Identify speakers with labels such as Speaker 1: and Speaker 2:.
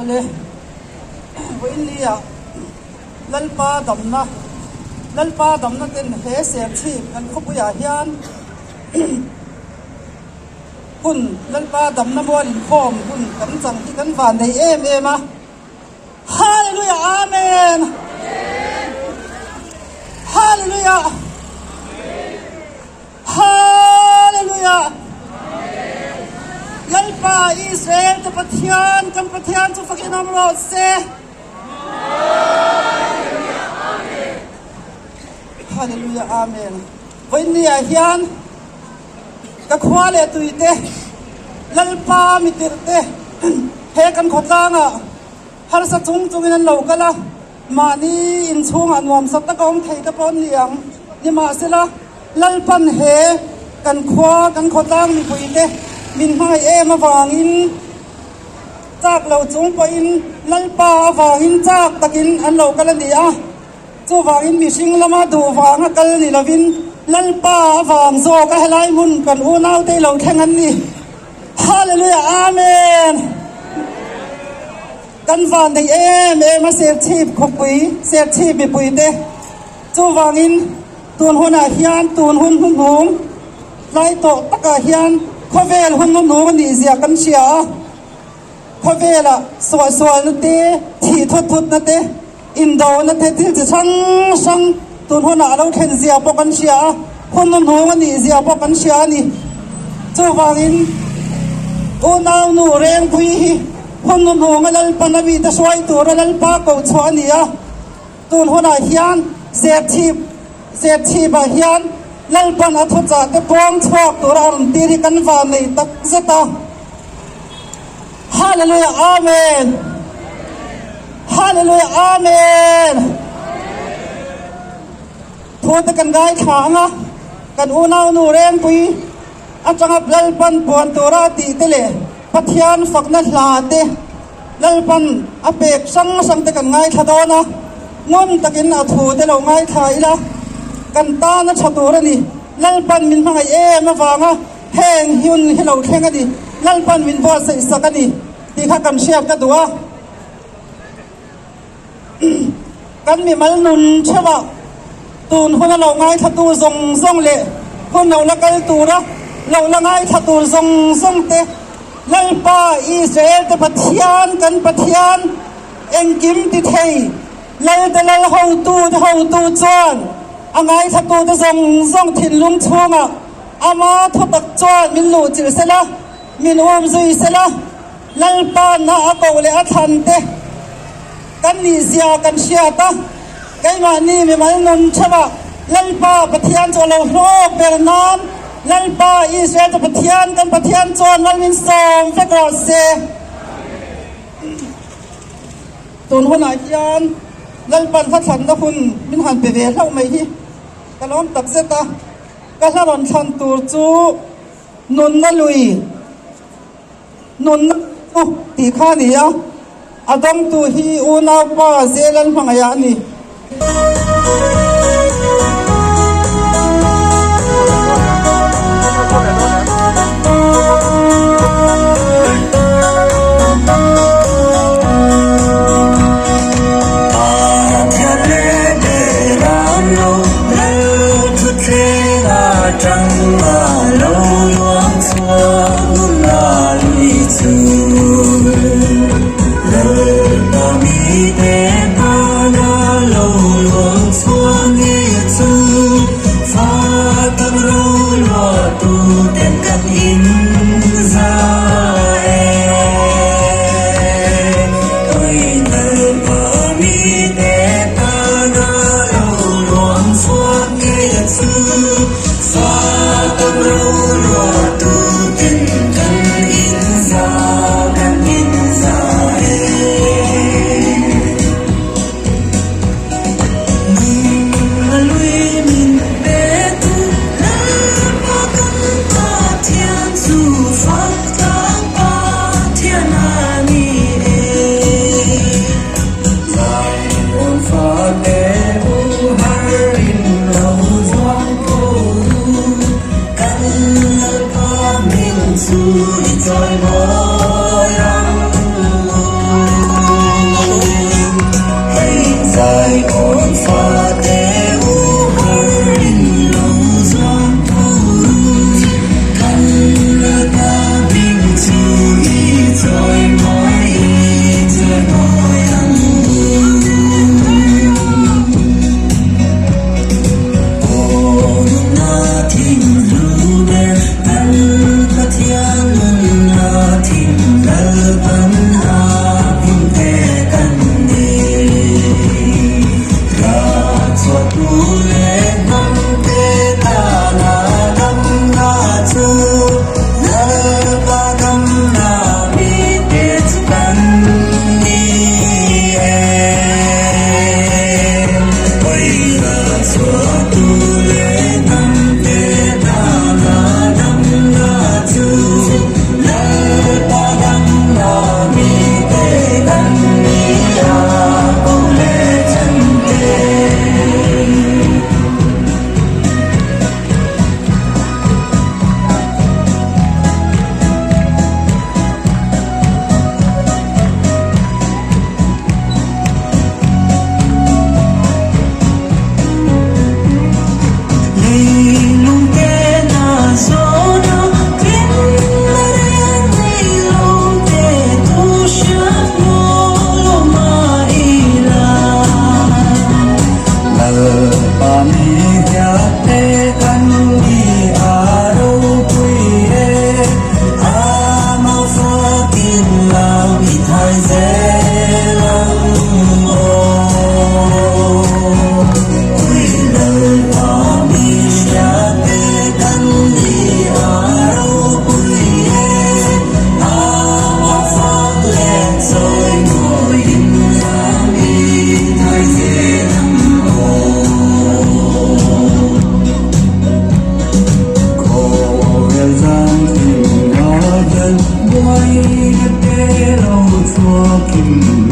Speaker 1: Awle, vawiinnia Lalpa damna, Lalpa damna ten he serchhip kan khawpuiah hian hun Lalpa damna mual inkhawm hun kan chang hi kan van nei em em a. Hallelujah Amen Hallelujah Hallelujah Lalpa Israel te Pathian kan Pathian chu fakin awm rawh se Hallelujah Amen Vawiinni ah hian Ka khua leh tuite, Lalpa mitirhte he kan khawtlangah harsa chung chungin an lo kal a, mahni inchhungah nuamsa taka awm thei te pawh an ni ang. Nimahsela, Lalpan he kan khua, kan khawtlang mipuite min hmangaih em avangin chak lo chung pawhin Lalpa avangin chak takin an lo kal a ni a. Chuvangin mihring lama duh vanga kal ni lovin Lalpa avang zawk a helai hmun kan unaute lo thleng an ni. Hallelujah Amen! Kan van nei em em a Serchhip khawpui, Serchhip mipuite. Chuvangin tun hunah hian tun hun hnuhnung tlai tawh takah hian khawvel hun hnuhnung a nih zia kan hria a. Khawvelah suahsualna te, thih thut thutna te, Indona te thil chi hrang hrang tun hunah a lo thlen zia pawh kan hria a, hun hnuhnung a nih zia pawh kan hria a ni. Chuvangin unau nu Rengpui hi hun hnuhnunga Lalpan a mite hruai tura Lalpa ko chhuah a ni a, tun hunah hian Serchhip Serchhipah hian Lalpan a thuchah te puang chhuak tura a rawn tir hi kan van nei tak zet a. Hallelujah Amen Hallelujah Amen Thu te kan ngai thla anga kan unau nu Rengpui atanga Lalpan puan tura a tih te leh Pathian fakna hla te Lalpan a pek hrang hrang te kan ngaithla dawn a, ngun takin a thu te lo ngaithla ila kan tan a tha tur a ni. Lalpan min hmangaih em avanga Heng hun hi lo thleng a ni, Lalpan min buatsaih sak a ni tih kha kan hriat ka duh a. Kan mimal nun theuhah tun hun a lo ngaithlatu zawng zawng leh hun lo la kal tura lo la ngaithla tur zawng zawng te, Lalpa Israel te Pathian kan Pathian engkim ti thei Lal te Lal hotu te hotu chuan a ngaithlatu te zawng zawng thinlung chhungah Ama thutak chuan min luh chilh sela, min um zui sela, Lalpa na a koh leh a thlan te kan nih zia kan hriat a, keimahni mimal nun theuhah Lalpa Pathian chu a lo hlawk ber nan Lalpa Israel te Pathian kan Pathian chuan mal min sawm vek rawh se. Tun hunah hian Lalpan hla thlanna hun min han pe ve hlauh mai hi ka lawm takzet a. Ka hla rawn thlan tur chu nunna lui, nunna chu tih kha a ni a, a dawngtu hi unaupa Zelan hmangaihah a ni.
Speaker 2: thin.